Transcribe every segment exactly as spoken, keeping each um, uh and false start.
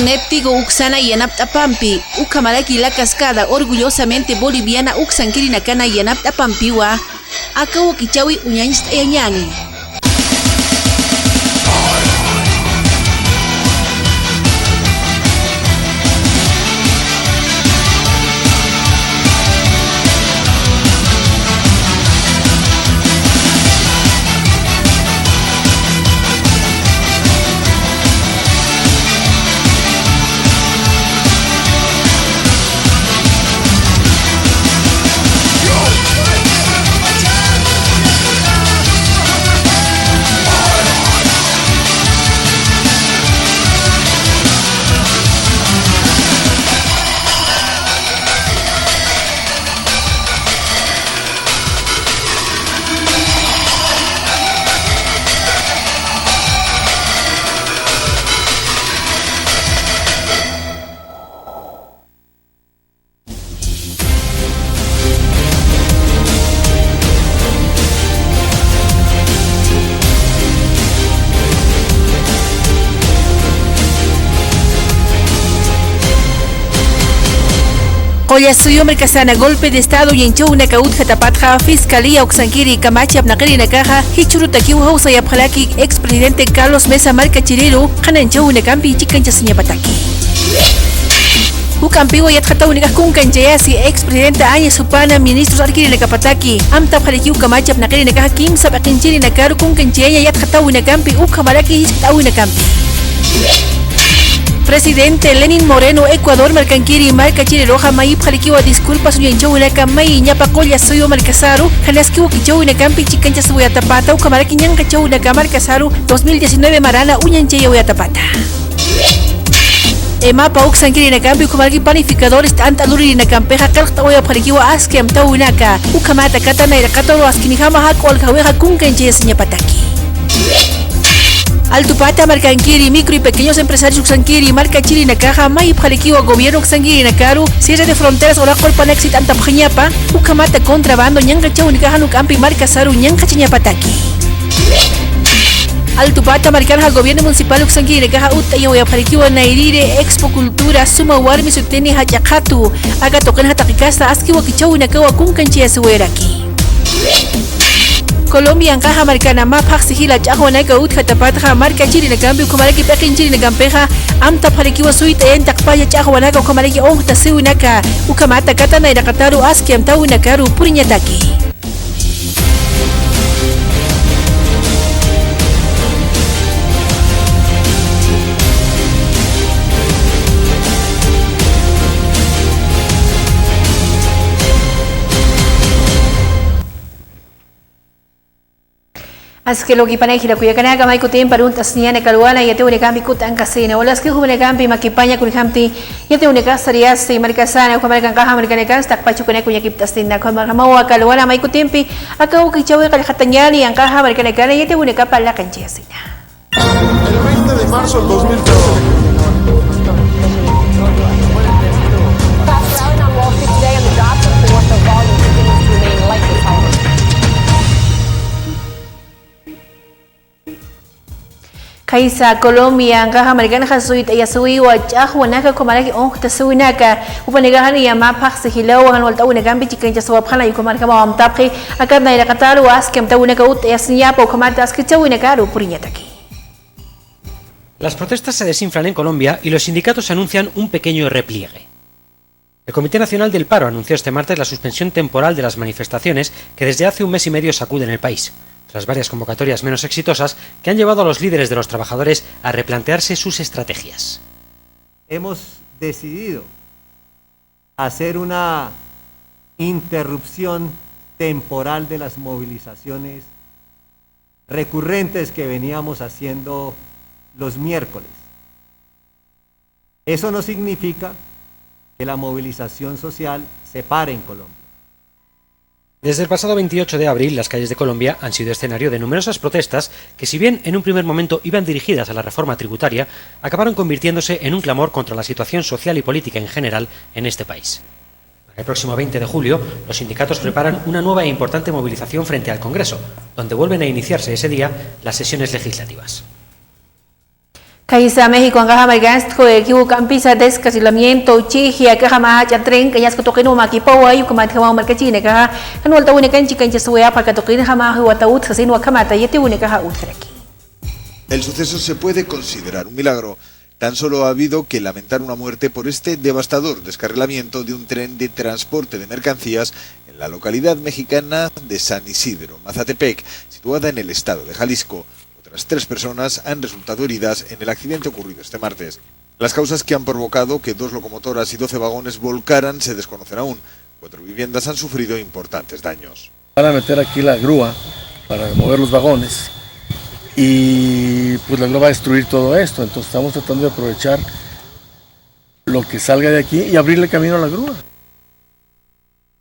Neptigo uksana yanapt'apampi, ukhamaraki La Cascada orgullosamente boliviana uksankirinakana yanapt'apampiwa, aka wakichäwi uñañcht'ayañäni. Qullasuyu markasana golpe de estado uñañchäwinaka utjatapatxa, fiscalía uksankiri kamachi apnaqirinakaxa jichhürutakiw jawsayapxaraki expresidente Carlos Mesa markachiriru qhananchäwinakampi chikanchasiñapataki. Juk'ampiwa yatxatäwinakax kunkanchayasi expresidente Áñez jupana ministros arkirinakapataki, amtapxaraki uka kamachi apnaqirinakaxa kimsa p'iqinchirinakaru kunkanchayaña yatxatäwinakampi ukhamaraki jisk'atäwinakampi. Presidente Lenín Moreno Ecuador markankiri markachiriruxa mayipxarakiwa disculpas uñañchäwinaka mayiñapa Qullasuyu markasaru, janiski wakichäwinakampi chikanchasiwayatapata ukhamaraki ñanqhachäwinaka markasaru dos mil diecinueve marana uñañchayawayatapata. EMAPA uksankirinakampi ukhamaraki panificadores t'ant'a luririnakampixa qillqt'awayapxarakiwa aski amtäwinaka, ukhamata kata nayraqataru askinjama jak'u aljawix kunkanchayasiñapataki. Altupata markankiri micro y pequeños empresarios uksankiri markachirinakaxa mayipxarakiwa gobierno uksankirinakaru cierre de fronteras uraq qurpanak sit'antapxañapa, ukhamata contrabando ñanqhachäwinakaxa juk'ampi markasaru ñanqhachañapataki. Altupata markanxa gobierno municipal uksankirinakaxa utt'ayawayapxarakiwa Nayrire Expo Cultura suma warmi sutini jach'a qhatu, aka tuqinxa taqi kasta aski wakichäwinakawa kunkanchayasiwayaraki. Colombia anqaxa markana mä phaxsi jila ch'axwanaka utjatapatxa markachirinakampi ukhamaraki p'iqinchirinakampixa amtapxarakiwa suyt'ayañ taqpalla ch'axwanaka ukhamaraki unxtasiwinaka, ukhamata kata nayraqataru aski amtäwinakaru puriñataki. Aski lukipanay jilakuyakanaka, may kutimpi arunt'asiñäni aka alwana yatiwinakampi kut'ankasina. Walaski jumanakampï makipaña kunjamti yatiwinakax sariyasti markasana, ukhamarak anqaxa markanakansa taqpach ukanaka uñakipt'asina. Ukhamarjamaw aka alwana may kutimpi aka wakichäwi qallqatañäni, anqaxa markanakana yatiwinakapa laqinchayasina. El veinte de marzo del dos mil trece. Fast rally on Wall Street today, and the jobs report, the volume continues to remain like this, however. Khaysa Colombia anqaxa markanxa suyt'ayasiwiwa ch'axwanaka ukhamaraki unxtasiwinaka. Jupanakaxa niya mä phaxsi jilawa jan walt'äwinakampi chikanchasiwapxani, ukhamarjamaw amtapxi akat nayraqataru aski amtäwinaka utt'ayasiñapa, ukhamata askichäwinakaru puriñataki. Las protestas se desinflan en Colombia y los sindicatos anuncian un pequeño repliegue. El Comité Nacional del Paro anunció este martes la suspensión temporal de las manifestaciones que desde hace un mes y medio sacuden el país, tras varias convocatorias menos exitosas que han llevado a los líderes de los trabajadores a replantearse sus estrategias. Hemos decidido hacer una interrupción temporal de las movilizaciones recurrentes que veníamos haciendo los miércoles. Eso no significa que la movilización social se pare en Colombia. Desde el pasado veintiocho de abril, las calles de Colombia han sido escenario de numerosas protestas que, si bien en un primer momento iban dirigidas a la reforma tributaria, acabaron convirtiéndose en un clamor contra la situación social y política en general en este país. Para el próximo veinte de julio, los sindicatos preparan una nueva e importante movilización frente al Congreso, donde vuelven a iniciarse ese día las sesiones legislativas. Kaysa México anqaxa markansti juekiw ukampisa descarrilamiento chiji akaxa mä jach'a tren k'añaska tuqinwa makipawa yukamat jamaw markachinakaxa. Jan walt'awinakan chikanchaswaya pharka tuqinxa mä jiwata utjasin wakamata yatiwinakaxa utjaraki. El suceso se puede considerar un milagro. Tan solo ha habido que lamentar una muerte por este devastador descarrilamiento de un tren de transporte de mercancías en la localidad mexicana de San Isidro, Mazatepec, situada en el estado de Jalisco. Otras tres personas han resultado heridas en el accidente ocurrido este martes. Las causas que han provocado que dos locomotoras y doce vagones volcaran se desconocen aún. Cuatro viviendas han sufrido importantes daños. Van a meter aquí la grúa para mover los vagones y, pues, la grúa va a destruir todo esto. Entonces estamos tratando de aprovechar lo que salga de aquí y abrirle camino a la grúa.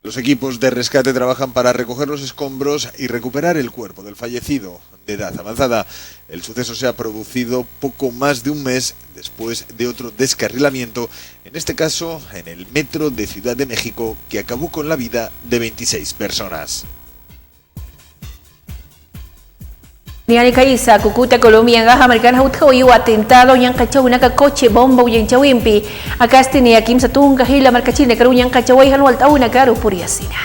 Los equipos de rescate trabajan para recoger los escombros y recuperar el cuerpo del fallecido de edad avanzada. El suceso se ha producido poco más de un mes después de otro descarrilamiento, en este caso en el metro de Ciudad de México, que acabó con la vida de veintiséis personas. Niyani kaysa, Cúcuta, Colombia, anqaxa markan jawtjawayiw atentado ñanqhachawinaka coche bomba uñanchawimpi. Akasti niya kimsa tunka jila markachirinakaru ñanqhachaway jan walt'awinakaru puriyasina.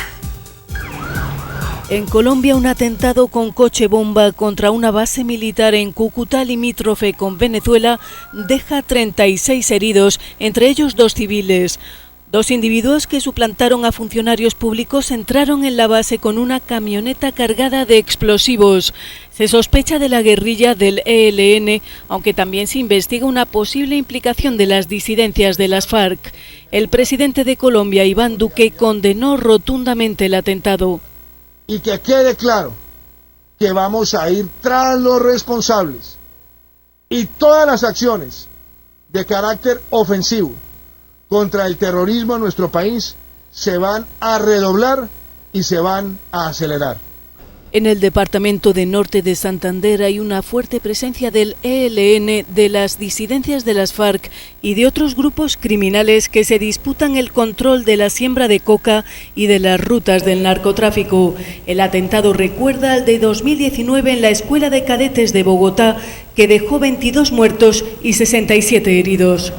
En Colombia, un atentado con coche bomba contra una base militar en Cúcuta, limítrofe con Venezuela, deja treinta y seis heridos, entre ellos dos civiles. Dos individuos que suplantaron a funcionarios públicos entraron en la base con una camioneta cargada de explosivos. Se sospecha de la guerrilla del E L N, aunque también se investiga una posible implicación de las disidencias de las FARC. El presidente de Colombia, Iván Duque, condenó rotundamente el atentado. Y que quede claro que vamos a ir tras los responsables y todas las acciones de carácter ofensivo contra el terrorismo en nuestro país se van a redoblar y se van a acelerar. En el departamento de Norte de Santander hay una fuerte presencia del E L N, de las disidencias de las FARC y de otros grupos criminales que se disputan el control de la siembra de coca y de las rutas del narcotráfico. El atentado recuerda al de dos mil diecinueve en la Escuela de Cadetes de Bogotá, que dejó veintidós muertos y sesenta y siete heridos.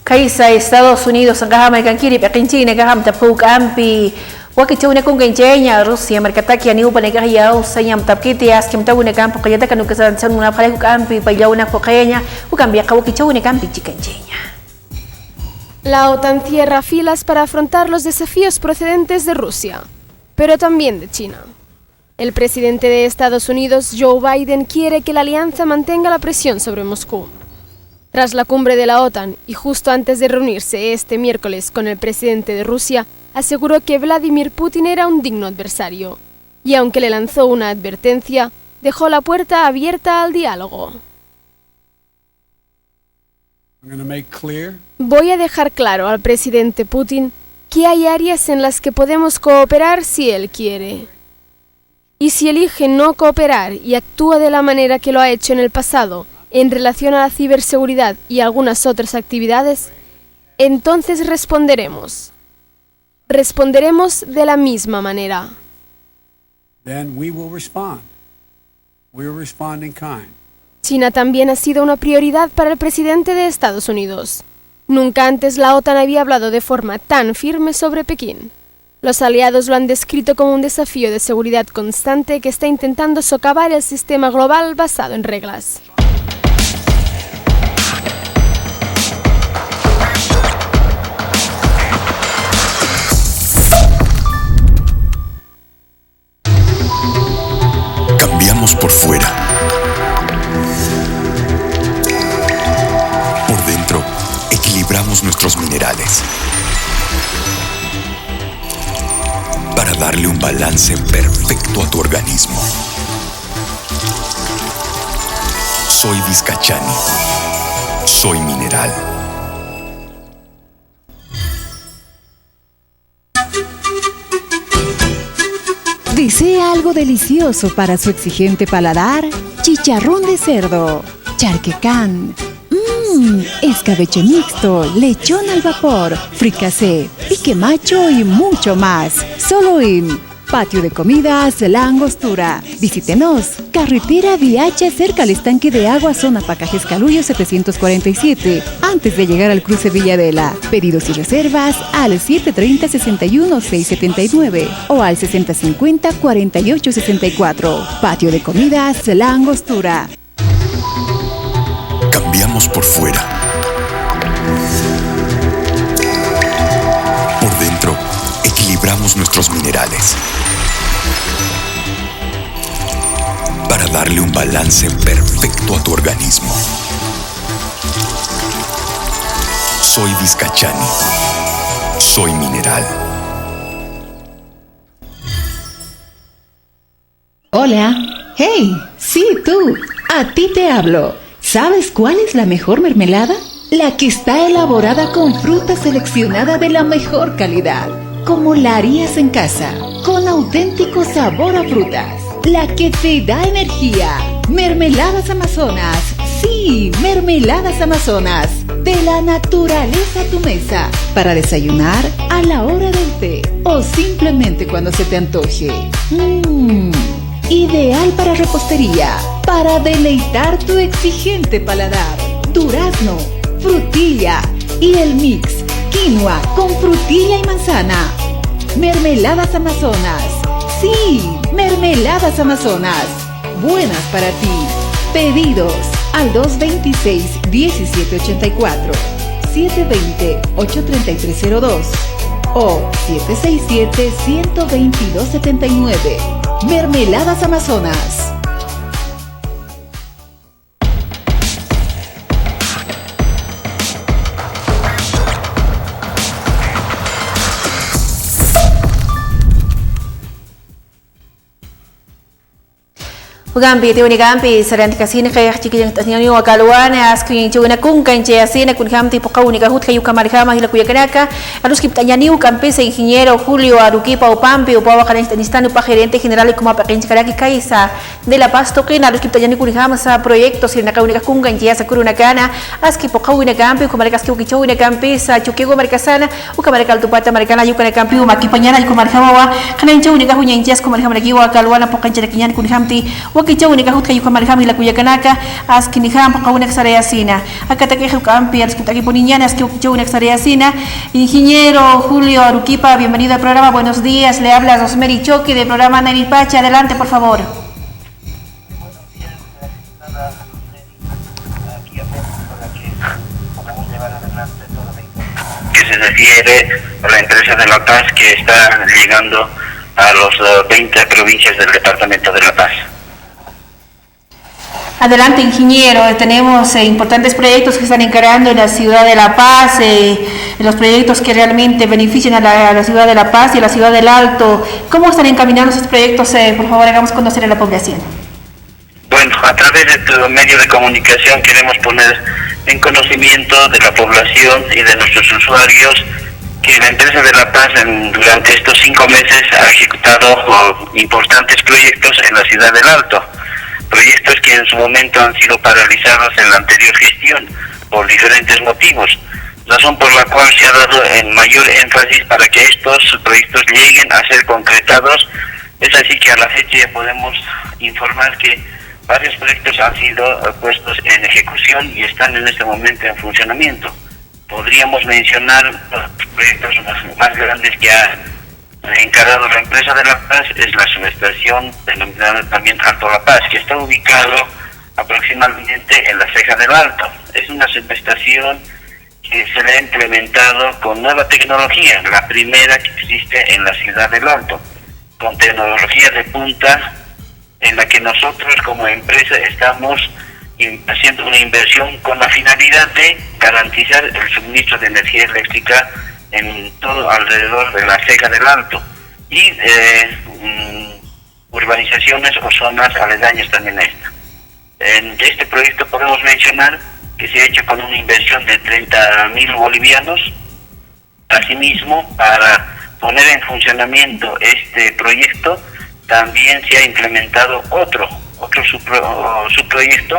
Kaysa Estados Unidos anqaxa markankiri p'iqinchina kaxamta phuw k'ampi. Wakichawinaka uñkanchayaña Rusia markataki, janiw jupanakax yawsañam tapkiti, askham tawinakam phuqañataka, ukasan sanmunapxaraki ukampi payllawinaka phuqayaña, ukampixa wakichawinakampi chikanchayaña. La OTAN cierra filas para afrontar los desafíos procedentes de Rusia, pero también de China. El presidente de Estados Unidos, Joe Biden, quiere que la alianza mantenga la presión sobre Moscú. Tras la cumbre de la OTAN y justo antes de reunirse este miércoles con el presidente de Rusia, aseguró que Vladimir Putin era un digno adversario. Y aunque le lanzó una advertencia, dejó la puerta abierta al diálogo. I'm gonna make clear. Voy a dejar claro al presidente Putin que hay áreas en las que podemos cooperar si él quiere. Y si elige no cooperar y actúa de la manera que lo ha hecho en el pasado en relación a la ciberseguridad y algunas otras actividades, entonces responderemos. Responderemos de la misma manera. Then we will respond. We will respond in kind. China también ha sido una prioridad para el presidente de Estados Unidos. Nunca antes la OTAN había hablado de forma tan firme sobre Pekín. Los aliados lo han descrito como un desafío de seguridad constante que está intentando socavar el sistema global basado en reglas. Cambiamos por fuera. Por dentro, equilibramos nuestros minerales para darle un balance perfecto a tu organismo. Soy Vizcachani. Soy mineral. ¿Desea algo delicioso para su exigente paladar? Chicharrón de cerdo, charquecán, mmm, escabeche mixto, lechón al vapor, fricasé, pique macho y mucho más. Solo en Patio de comidas La Angostura. Visítenos. Carretera Viacha, cerca al estanque de agua, zona Pacajes Caluyo setecientos cuarenta y siete, antes de llegar al cruce Villadela. Pedidos y reservas al siete treinta, sesenta y uno, seis setenta y nueve o al sesenta cincuenta, cuarenta y ocho sesenta y cuatro. Patio de comidas La Angostura. Cambiamos por fuera. Por dentro, equilibramos nuestros minerales para darle un balance perfecto a tu organismo. Soy Vizcachani. Soy mineral. Hola. Hey, sí, tú. A ti te hablo. ¿Sabes cuál es la mejor mermelada? La que está elaborada con fruta seleccionada de la mejor calidad, como la harías en casa, con auténtico sabor a frutas. La que te da energía. Mermeladas Amazonas. Sí, Mermeladas Amazonas. De la naturaleza a tu mesa. Para desayunar, a la hora del té o simplemente cuando se te antoje. Mmm, ideal para repostería, para deleitar tu exigente paladar. Durazno, frutilla y el mix, quinoa con frutilla y manzana. Mermeladas Amazonas. Sí, Mermeladas Amazonas. Buenas para ti. Pedidos al dos veintiséis, diecisiete ochenta y cuatro, siete veinte, ocho treinta y tres cero dos o siete seis siete, ciento veintidós setenta y nueve. Mermeladas Amazonas. Ukampi, tiyawinakampi, saranti kasinxa, chikillañcht'asniw aka alwana, aski uñañchawina kunkanchayasina, kunjamti puqawinakax utjay uka marjama, jila kullakanaka, aruskipt'añaniw ukampisa ingeniero Julio Aruquipa Upampi, upawa qanañcht'añistan upa gerente general y como apaqinchkaraki kaysa de La Paz tuqina, aruskipt'añaniw kunjamsa proyectos, jilanakawinakax kunkanchayasa kurunakana, aski puqawinakampi, uka markaski wakichawinakampisa, chukiwa markasana, uka marka altupata markana, yukanakampiw makipañana, yuka marjamawa, qanañchawinakax uñañchayas uka marjamarakiwa, aka alwana puqancharakiñan kunjamti, wakichawinakax utjay uka marjama jila kullakanaka, aski nijam puqawinak sarayasina. Aka takix ukampi, aruskipt'akipuniñan, aski wakichawinakax sarayasina. Ingeniero Julio Aruquipa, bienvenido al programa, buenos días, le habla Rosemary Choque del programa Naripacha, adelante, por favor. Que se refiere a la empresa de La Paz que está llegando a los, eh, veinte provincias del departamento de La Paz. Adelante, ingeniero. Tenemos, eh, importantes proyectos que están encarando en la ciudad de La Paz, eh, los proyectos que realmente benefician a la, a la ciudad de La Paz y a la ciudad del Alto. ¿Cómo están encaminados esos proyectos? Eh, por favor, hagamos conocer a la población. Bueno, a través de tu medio de comunicación queremos poner en conocimiento de la población y de nuestros usuarios que la empresa de La Paz en, durante estos cinco meses ha ejecutado, oh, importantes proyectos en la ciudad del Alto, proyectos que en su momento han sido paralizados en la anterior gestión por diferentes motivos, razón por la cual se ha dado en mayor énfasis para que estos proyectos lleguen a ser concretados. Es así que a la fecha ya podemos informar que varios proyectos han sido, eh, puestos en ejecución y están en este momento en funcionamiento. Podríamos mencionar los proyectos más, más grandes que ha encarado la empresa de La Paz, es la subestación denominada también Alto La Paz, que está ubicado aproximadamente en La Ceja del Alto. Es una subestación que se le ha implementado con nueva tecnología, la primera que existe en la ciudad del Alto, con tecnología de punta en la que nosotros como empresa estamos in-, haciendo una inversión con la finalidad de garantizar el suministro de energía eléctrica en todo alrededor de La Ceja del Alto y, eh, mm, urbanizaciones o zonas aledañas también a esta. En este proyecto podemos mencionar que se ha hecho con una inversión de treinta mil bolivianos. Asimismo, para poner en funcionamiento este proyecto, también se ha implementado otro, otro supro-, subproyecto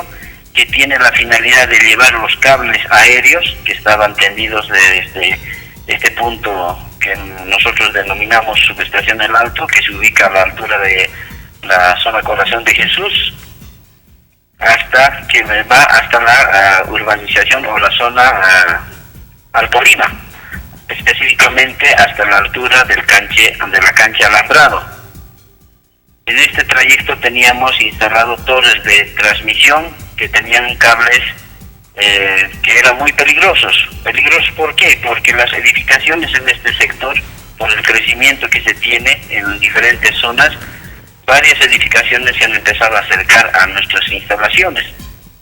que tiene la finalidad de llevar los cables aéreos que estaban tendidos desde este punto que nosotros denominamos Subestación El Alto, que se ubica a la altura de la zona Corazón de Jesús, hasta que va hasta la ah, urbanización o la zona ah, Altolima, específicamente hasta la altura del canche, de la cancha Alambrado. En este trayecto teníamos instalado torres de transmisión que tenían cables eh, que eran muy peligrosos. ¿Peligrosos por qué? Porque las edificaciones en este sector, por el crecimiento que se tiene en diferentes zonas, varias edificaciones se han empezado a acercar a nuestras instalaciones.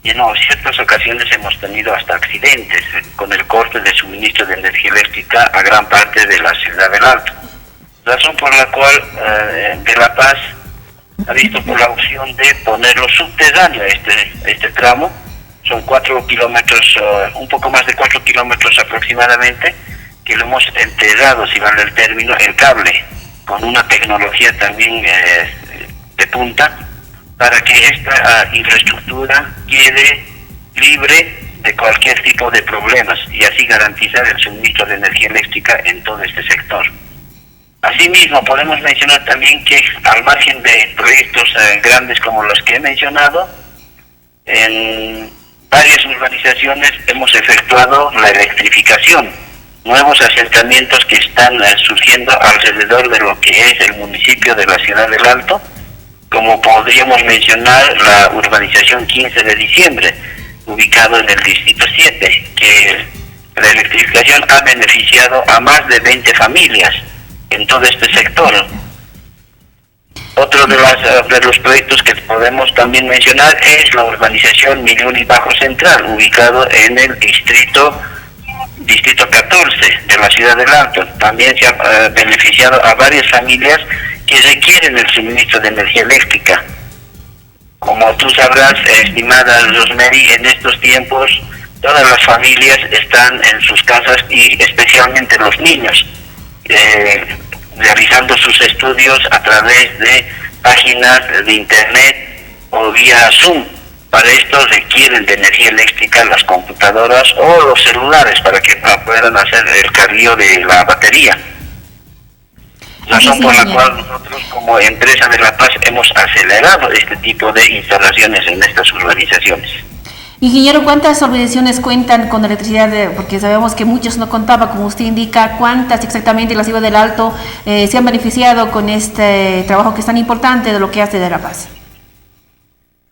Y en ciertas ocasiones hemos tenido hasta accidentes eh, con el corte de suministro de energía eléctrica a gran parte de la ciudad del Alto. Razón por la cual eh, De La Paz ha visto por la opción de ponerlo subterráneo este, este tramo. Son cuatro kilómetros, eh, un poco más de cuatro kilómetros aproximadamente, que lo hemos enterrado, si vale el término, el cable, con una tecnología también eh, de punta, para que esta ah, infraestructura quede libre de cualquier tipo de problemas y así garantizar el suministro de energía eléctrica en todo este sector. Asimismo, podemos mencionar también que al margen de proyectos eh, grandes como los que he mencionado, en varias urbanizaciones hemos efectuado la electrificación, nuevos asentamientos que están eh, surgiendo alrededor de lo que es el municipio de la ciudad del Alto, como podríamos mencionar la urbanización quince de diciembre, ubicado en el distrito siete, que la electrificación ha beneficiado a más de veinte familias en todo este sector. Otro de, las, eh, de los proyectos que podemos también mencionar es la urbanización Millón y Bajo Central, ubicado en el distrito, distrito catorce de la ciudad del Alto. También se ha eh, beneficiado a varias familias que requieren el suministro de energía eléctrica. Como tú sabrás, estimada Rosemary, en estos tiempos todas las familias están en sus casas y especialmente los niños, eh, realizando sus estudios a través de páginas de internet o vía Zoom. Para esto requieren de energía eléctrica las computadoras o los celulares para que puedan hacer el carguillo de la batería. Razón por la cual nosotros como empresa de La Paz hemos acelerado este tipo de instalaciones en estas urbanizaciones. Ingeniero, ¿cuántas urbanizaciones cuentan con electricidad? Porque sabemos que muchas no contaban, como usted indica, ¿cuántas exactamente la ciudad del Alto eh, se han beneficiado con este trabajo que es tan importante de lo que hace De La Paz?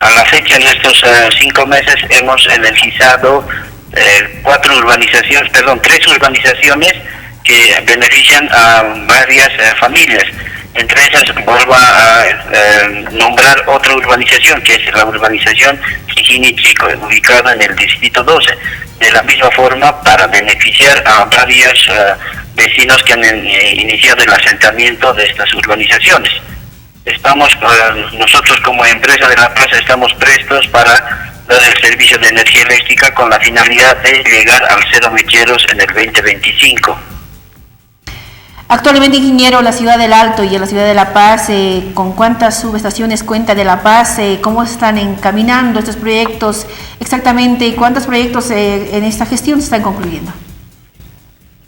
A la fecha, en estos eh, cinco meses, hemos energizado eh, cuatro urbanizaciones, perdón, tres urbanizaciones que benefician a varias eh, familias. Entre esas, vuelvo a eh, nombrar otra urbanización, que es la urbanización Quijini Chico, ubicada en el distrito doce. De la misma forma, para beneficiar a varios eh, vecinos que han eh, iniciado el asentamiento de estas urbanizaciones. Estamos, eh, nosotros como empresa de La Paz estamos prestos para dar el servicio de energía eléctrica con la finalidad de llegar al cero mecheros en el veinte veinticinco. Actualmente, ingeniero, la ciudad del Alto y la ciudad de La Paz, eh, ¿con cuántas subestaciones cuenta De La Paz? Eh, ¿cómo están encaminando estos proyectos exactamente? ¿Cuántos proyectos eh, en esta gestión se están concluyendo?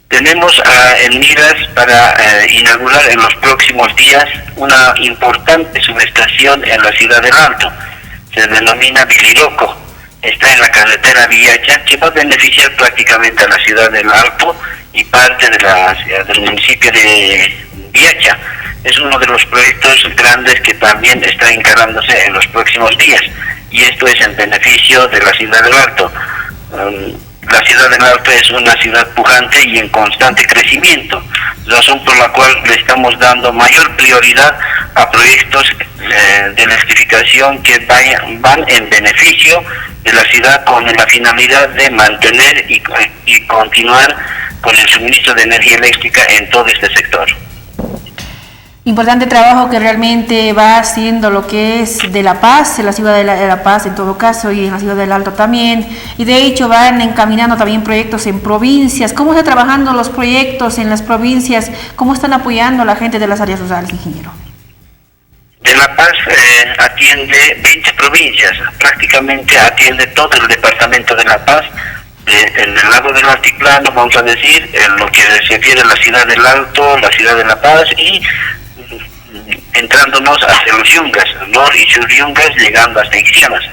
Tenemos ah, en miras para eh, inaugurar en los próximos días una importante subestación en la ciudad del Alto. Se denomina Biliroco. Está en la carretera Viacha, que va a beneficiar prácticamente a la ciudad del Alto y parte de la, del municipio de Viacha. Es uno de los proyectos grandes que también está encarándose en los próximos días y esto es en beneficio de la ciudad del Alto. Um, la ciudad del Alto es una ciudad pujante y en constante crecimiento, razón por la cual le estamos dando mayor prioridad a proyectos eh, de electrificación que vayan, van en beneficio de la ciudad con la finalidad de mantener y, y continuar con el suministro de energía eléctrica en todo este sector. Importante trabajo que realmente va haciendo lo que es De La Paz, en la ciudad de La, de La Paz en todo caso, y en la ciudad del Alto también. Y de hecho van encaminando también proyectos en provincias. ¿Cómo están trabajando los proyectos en las provincias? ¿Cómo están apoyando a la gente de las áreas rurales, ingeniero? De La Paz eh, atiende veinte provincias, prácticamente atiende todo el departamento de La Paz, de, en el lado del altiplano, vamos a decir, en lo que se refiere a la ciudad del Alto, la ciudad de La Paz y, mm, entrándonos hacia los yungas, nor y sur yungas, llegando hasta Ixiamas.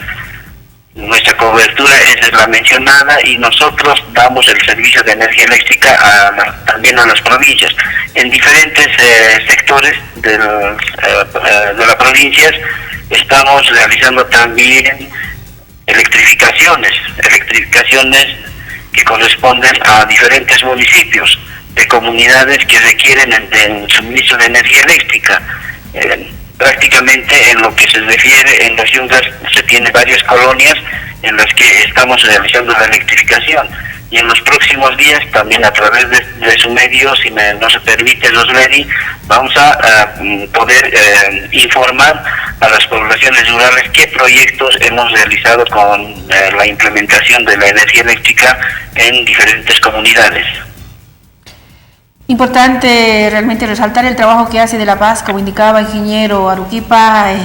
Nuestra cobertura es la mencionada y nosotros damos el servicio de energía eléctrica a la, también a las provincias. En diferentes, eh, sectores del, eh, eh, de las provincias estamos realizando también electrificaciones, electrificaciones que corresponden a diferentes municipios de comunidades que requieren el, el suministro de energía eléctrica. Eh, prácticamente en lo que se refiere en las yungas se tiene varias colonias en las que estamos realizando la electrificación. Y en los próximos días, también a través de, de su medio, si me, no se permite, Rosemary, vamos a, a, mm, poder, eh, informar a las poblaciones rurales qué proyectos hemos realizado con, eh, la implementación de la energía eléctrica en diferentes comunidades. Importante realmente resaltar el trabajo que hace de La Paz, como indicaba ingeniero Aruquipa. Eh,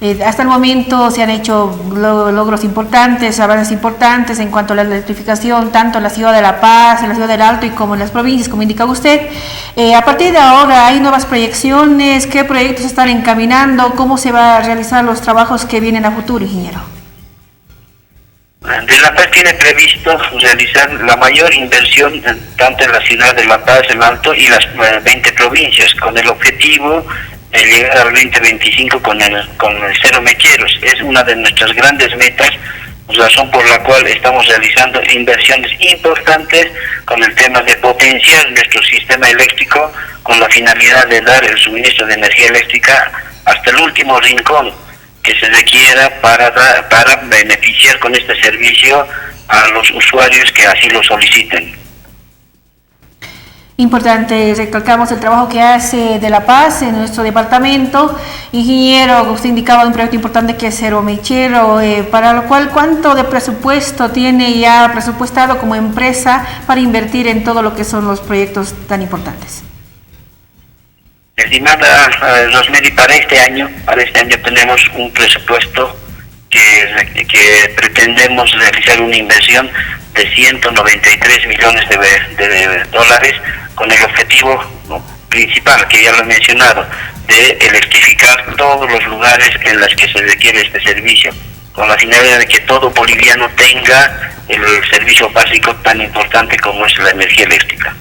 eh, hasta el momento se han hecho lo- logros importantes, avances importantes en cuanto a la electrificación, tanto en la ciudad de La Paz, en la ciudad del Alto y como en las provincias, como indica usted. Eh, a partir de ahora, ¿hay nuevas proyecciones? ¿Qué proyectos están encaminando? ¿Cómo se va a realizar los trabajos que vienen a futuro, ingeniero? De La Paz tiene previsto realizar la mayor inversión, eh, tanto en la ciudad de La Paz, El Alto y las, eh, veinte provincias, con el objetivo de llegar al veinte veinticinco con el, con el cero mecheros. Es una de nuestras grandes metas, razón por la cual estamos realizando inversiones importantes con el tema de potenciar nuestro sistema eléctrico, con la finalidad de dar el suministro de energía eléctrica hasta el último rincón que se requiera para da- para beneficiar con este servicio a los usuarios que así lo soliciten. Importante, recalcamos el trabajo que hace de La Paz en nuestro departamento. Ingeniero, usted indicaba un proyecto importante que es Cero Mechero, eh, para lo cual, ¿cuánto de presupuesto tiene ya presupuestado como empresa para invertir en todo lo que son los proyectos tan importantes? Estimada, eh, Rosemary, para este año, para este año tenemos un presupuesto que, que pretendemos realizar una inversión de ciento noventa y tres millones de, de dólares, con el objetivo, ¿no?, principal, que ya lo he mencionado, de electrificar todos los lugares en los que se requiere este servicio, con la finalidad de que todo boliviano tenga el servicio básico tan importante como es la energía eléctrica.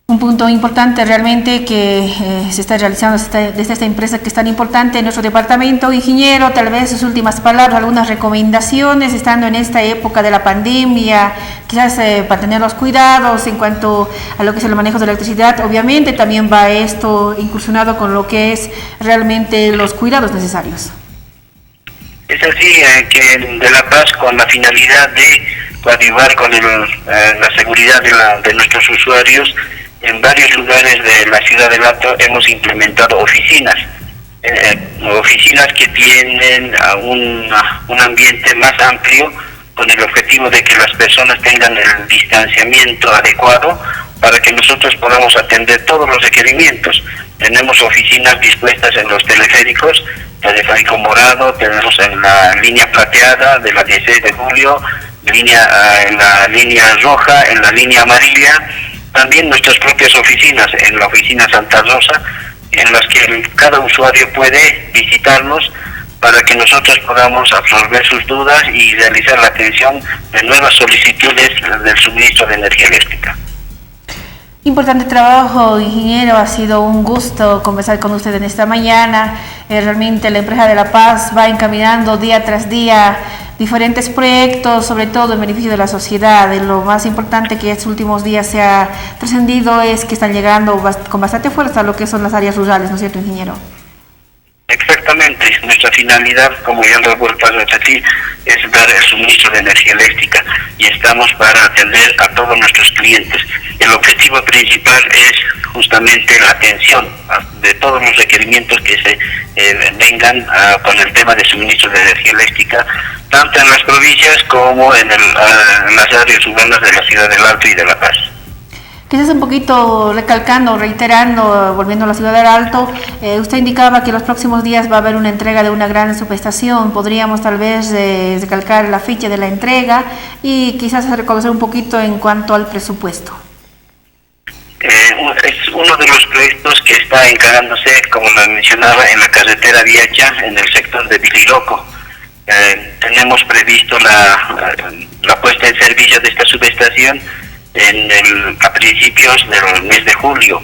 Un punto importante realmente que, eh, se está realizando desde esta, desde esta empresa que es tan importante en nuestro departamento. Ingeniero, tal vez sus últimas palabras, algunas recomendaciones, estando en esta época de la pandemia, quizás, eh, para tener los cuidados en cuanto a lo que es el manejo de la electricidad. Obviamente también va esto incursionado con lo que es realmente los cuidados necesarios. Es así, eh, que de La Paz, con la finalidad de coadyuvar con el, eh, la seguridad de la- de nuestros usuarios, en varios lugares de la ciudad del Alto hemos implementado oficinas, eh, oficinas que tienen a un, a un ambiente más amplio, con el objetivo de que las personas tengan el distanciamiento adecuado para que nosotros podamos atender todos los requerimientos. Tenemos oficinas dispuestas en los teleféricos, teleférico morado, tenemos en la línea plateada de la dieciséis de julio, línea, ah, en la línea roja, en la línea amarilla, también nuestras propias oficinas, en la oficina Santa Rosa, en las que el- cada usuario puede visitarnos para que nosotros podamos absorber sus dudas y realizar la atención de nuevas solicitudes del suministro de energía eléctrica. Importante trabajo, ingeniero. Ha sido un gusto conversar con usted en esta mañana. Eh, realmente la empresa de La Paz va encaminando día tras día diferentes proyectos, sobre todo en beneficio de la sociedad. Y lo más importante que estos últimos días se ha trascendido es que están llegando bast- con bastante fuerza a lo que son las áreas rurales, ¿no es cierto, ingeniero? Exactamente, nuestra finalidad, como ya lo vuelvo a repetir, es dar el suministro de energía eléctrica y estamos para atender a todos nuestros clientes. El objetivo principal es justamente la atención a- de todos los requerimientos que se, eh, vengan, ah, con el tema de suministro de energía eléctrica, tanto en las provincias como en el, ah, en las áreas urbanas de la ciudad del Alto y de La Paz. Quizás un poquito recalcando, reiterando, volviendo a la ciudad del Alto, eh, usted indicaba que los próximos días va a haber una entrega de una gran subestación. ¿Podríamos tal vez eh, recalcar la fecha de la entrega y quizás reconocer un poquito en cuanto al presupuesto? Eh, es uno de los proyectos que está encarándose, como lo mencionaba, en la carretera Viacha, en el sector de Biliroco. Eh, tenemos previsto la, la puesta en servicio de esta subestación en el, a principios del mes de julio,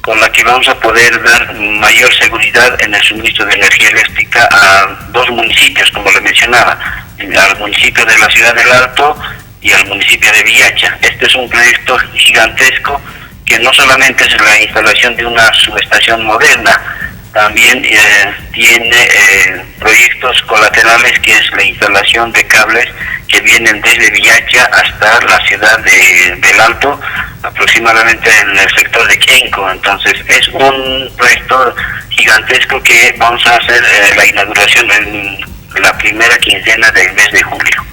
con la que vamos a poder dar mayor seguridad en el suministro de energía eléctrica a dos municipios, como le mencionaba, al municipio de la ciudad del Alto y al municipio de Viacha. Este es un proyecto gigantesco que no solamente es la instalación de una subestación moderna, también eh, tiene eh, proyectos colaterales que es la instalación de cables que vienen desde Viacha hasta la ciudad de, del Alto, aproximadamente en el sector de Chenco. Entonces es un proyecto gigantesco que vamos a hacer eh, la inauguración en la primera quincena del mes de julio.